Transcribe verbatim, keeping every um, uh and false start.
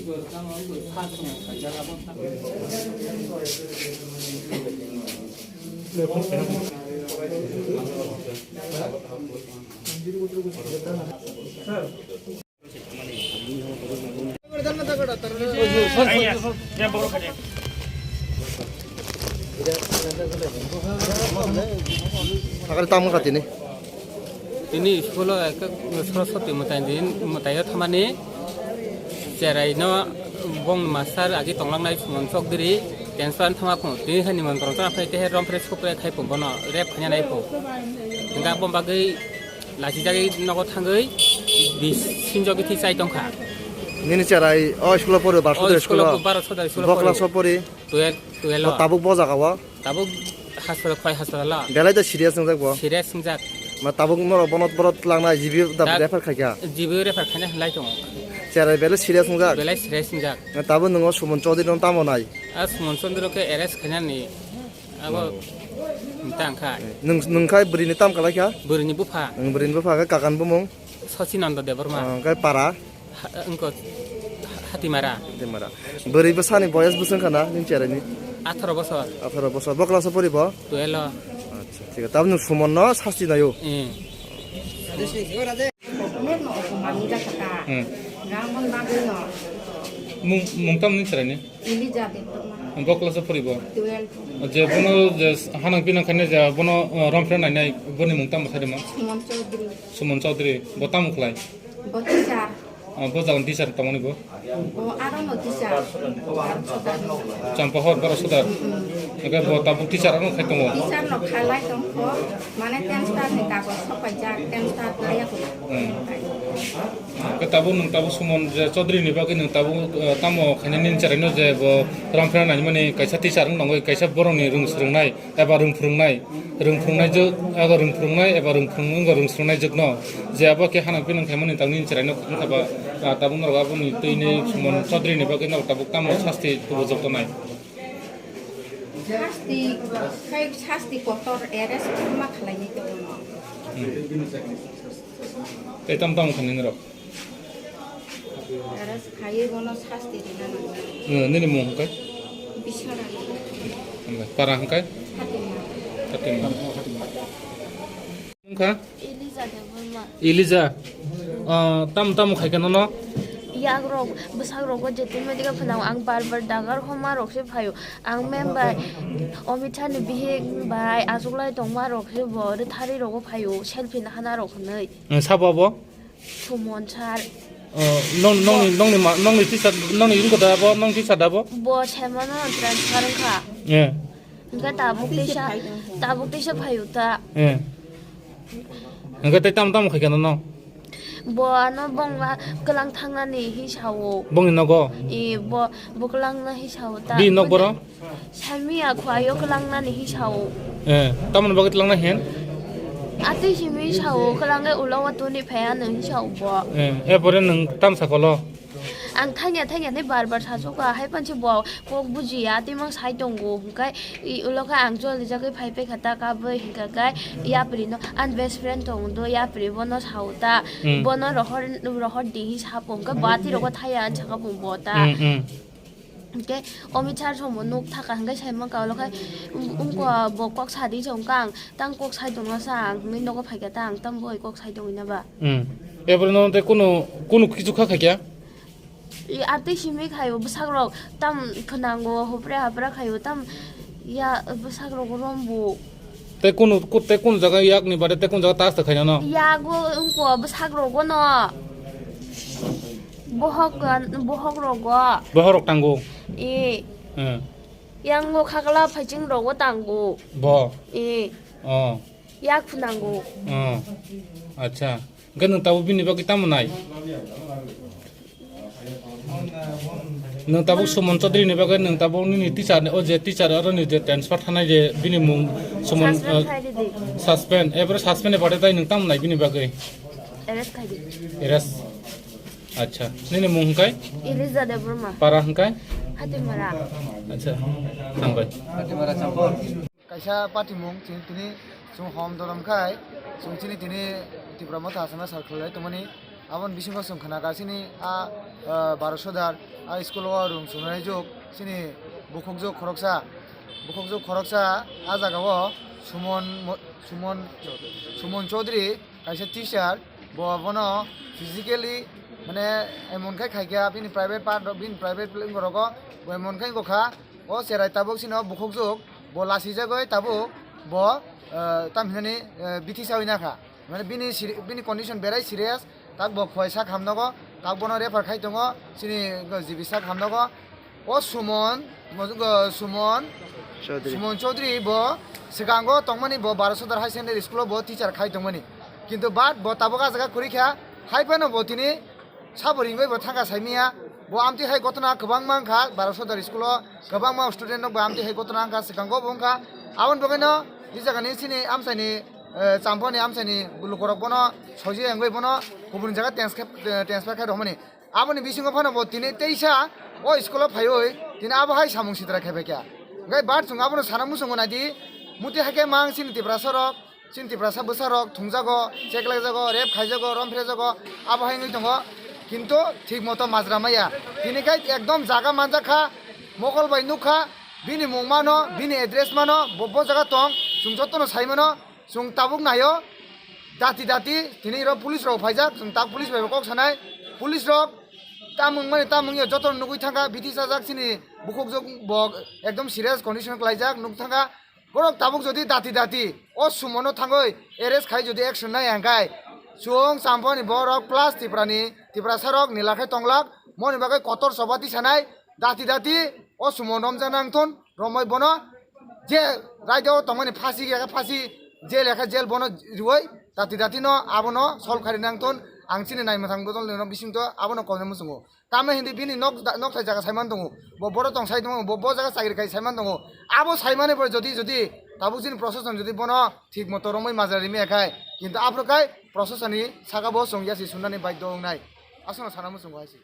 Sakari tamo kha tini. Tini school o ekta Saraswati mwtai din, mwtai o thangmani cherai no bong master agi tonglangnai Suman Chowdhury transfer thangma phung. Tini hani mon tong tong phai te rom pre school pre khai phung bono rep khanya nai phung. Hingga bom bagwi lachi jagwi nogo thangwi bis sinjo bithi chai tongkha. Nini cherai o school o pori, Barsodar school o? Baro Sodar school o. Bo class o pori? Twelve, twelve o. Tabuk bo jaga o? Tabuk hospital, khoi hospital o. Belai da serious wngjak bo? Serious wngjak. Ma tabuk norok bono borok twlangnai G B da refer khaikha? G B refer khaina hinlai tongo. Cherai belai serious wngjak? Belai serious wngjak. Ma tabuk nwngo Suman Chowdhury no tamo nai? A Suman Chowdhury khe arrest khainani abo tang kha. Nwng, nwng khai bwrwini tam kalaikha? Bwrwini bupha. Nwng bwrwini bupha khe kakani bumung? Sachinanda Debbarma. Ah, khe para? Ha-, wngkha Hatimara. Hatimara. Bwrwi bwsani boyes bwswk wngkha na nini cheraini? Atharo bosor. Atharo bosor. Bo class o pori bo? Twelve o. Acha, thik ache. Tabuk nwng Suman no sasti naio? Eh. Hmm. Mung, mung tamo nini cheraini? Elija Debbarma. Bo class o pori bo? Twelve. Je bono je hanang pinang khaina je bono, uh, rom phre nainai boni mung tamo sai de ma? Suman Chowdhury. Suman Chowdhury. Bo tamo khlai? Bo teacher. Ah, bo jagan teacher tongmani bo? Bo aro no teacher. Champahor, Baro Sodar. Mm-mm. Eke bo tabuk teacher ano khai tongo? Teacher no khalai tongkho, mane transfer ni kagoj sopaijak, transfer khlaiya kho. Hmm. Eke tabuk nwng tabuk Suman je Chaudhary ni bagwi nwng tabuk, eh, tamo khaina nini cherai no je bo rom phre nainani kaisa teacher wng tongwi, kaisa borok ni rung swrwngnai. Eba rwng phwrwngnai, rwng phwrwngnai jwk, eba rwng phwrwngnai, eba rwng phwrwng wngkha rwng swrwngnai jwkno, je abo khe hanang pinang khaimani tangni chwraino wngkha ba, ah, tabuk norok aboni twi nwi Suman Chaudhary ni bagwi norok tabuk tamo sasti tubu jwk tongnai? Sasti, khai sasti kotor arrest ma khlainai tongno. Hmm. Tei tamo tamo khainai norok? Arrest khaiwi bono sasti rina nango. Hmm, nini mung hwnkhe? Biswara. Hwnkhe para hwnkhe? Fatima. Fatima. Hwnkhe? Elija Debbarma. Elija. Ah, tamo tamo khaikhe nono? Yakrok, bwsakrok o jetin media phano ang bar bar dagar homa rok se phaio. Ang member Omit Shah ni bihik bai achuklai tongma rok se bo rwthari rogo phaio, selfie nahana rok hwnwi. Hmm, sabo abo? Suman sir. Oh, nong, nongni, nongni ma, nongni teacher, nongni wngkha da bo, nong teacher da bo? Bo semano transfer wngkha. Eh. Hingke tabuk teisa, tabuk teisa phaio ta. Eh. Hingke tei tamo tamo khaikha nono? Bo ano bongla kwlang thangnani hi sao. Bongni nogo? Eh, bo, bo kwlangna hi sao ta. Bini nok boro? Sami ya khwlai o kwlangnani hi sao. Eh, tamoni bagwi twlangnai hen? Atwi simi sao, kwlangnai ulo watoni phai ano hi sao bo. Eh, erpore nwng tam sakolo? Ang thangya thangya ni bar bar sasu ka, hai pansi bo kok bujiya, tei mang sai tongo, hwnkhe i ulo khe ang joli jagwi phai paikha ta kabwi, hwnkhe khe yapri no, ani best friend tongo do, yapri bono sao ta, hmm, bono rohor, rohor di hi sapo, hwnkhe bo atwi rogo thaya ani saka bo ta. Hmm, hmm. Hingke Omit sir somo nuk thaka hingke sai mangka ulo khai, um, ungko bo kok sadi chong kang, tang kok sai tongna sa ang hinui nogo phaikha ta ang tang boi kok sai tongwi na ba. Hmm. Ebro no te kuno, kuno kichu kha khaikya? I atwi simi khayo bwsak rok tam phnango hopre hapra khayo tam ya bwsak rok rombo. Tei kunu, ku-, tei kunu jaga yakni bade tei kunu jaga tas ta khaina no? Yago wngkha bwsak rogo no. Bohok, bohok rogo. Bohok rok tango? Eh. Eh. Yango khakla phaiching rogo tango. Bo? Eh. Oh. Yak phunango. Oh. Acha. Hingke nwng tabuk bini bagwi tamo nai? Nwng tabuk Suman Chaudhary ni bagwi nwng tabuk nini teacher ni, o je teacher aro ni je transfer thanai je bini mung Suman, suspend, eh, khai ridi. Suspend, ebro suspend ni bade tai nwng tamo nai bini bagwi? Arrest khai di. Arrest. Acha. Nini mung hwnkhe? Elija Debbarma. Para hwnkhe? Hatimara. Acha. Hambai. Hatimara Champur. Kaisa patimung chini tini chwng hom dorom khai chwng chini tini Tipra Motha Asana sar khlai tongmani Aboni bisingo chwng khna kha chini a, ah, Baro Sodar a school o rung chunai jok chini bukhuk jok khoroksa, bukhuk jok khoroksa a jaga o Sumon Mo-, Sumon, Sumon Chaudhary kaisa teacher, bo bono physically mane emon khai khai kha bini private part, bini private rogo bo emon khai wngkha. O cherai tabuk chini bukhuk jok bo lasi jagoi tabuk bo, ah, tam hinani, ah, bithi sawi nakha. Mane bini seri-, bini condition berai serious, tak bo khwai sak hamnogo, tak bono refer khai tongo chini G B sak hamnogo. O Sumon, mo-, go Sumon, Chaudhary. Sumon Chaudhary bo swkango tongmani, bo Baro Sodar High Secondary School o bo teacher khai tongmani. Kintu but bo tabuk a jaga kwrwi kha, hai phano bo tini sabo ringwi bo thangkha saimanya. Bo amtwi hai gotona kwbangma wngkha, Baro Sodar School o kwbangma student rok bo amtwi hai gotona wngkha, swkango bo wngkha. Aboni bagwino i jagani chini amchaini, eh, Champoni amchaini lukurok bono soiya wngwi bono kubuni jaga transfer, eh, transfer khai rwmani. Aboni bisingo phano bo tini teisa o school o phaiwi tini abo hai samung sitra khai phaikha. Hwnkhe but chwng abono sana muchungo naidi, muti hai khe mang chini Tiprasa rok, chini Tiprasa bwsa rok thungjago, cheklaijago, rape khaijago, romphrejago, abo hai wngwi tongo. Kintu thik moto majra maya. Tini khai ekdom jaga manjak kha, mokol bai nuk kha, bini mung mano, bini address mano, bo, bo jaga tong, chwng jotono sai mano. Chwng tabuk naio, dati dati, tini ro police rok phaijak, chwng tak police bai bo kok sanai. Police rok tamung mani tamung ya joto nugwi thangkha, bithi sajak chini bukhuk jok bo ekdom serious condition klaijak nuk thangkha. Borok tabuk jodi dati dati o Sumono thangwi arrest khai jodi action nai hwnkhe chwng Champoni borok plus Tiprani, Tiprasa rok nila khai tonglak, moni bagwi kotor choba tisanai. Dati dati o Sumo romjak nang thun, romwi bono je raida o tongmani phasi ya phasi, jail ya khe jail bono riwi dati dati no abono solve khai nang thun. Ang chini naimwthang bodol ni bisingtwi abono kok muchungo. Tamo hindi bini nok, nokthai jaga saiman tongo, bo boro tong sai tongo, bo, bo jaga chakri khai saiman tongo. Abo saimani pore jodi, jodi tabuk chini proseson jodi bono thik moto romwi majra rimi ya khai, kintu aphuru khai proseson ni saka bo chwng yasi sunani baidhyo wngnai. Aswkno sana muchungo hai se.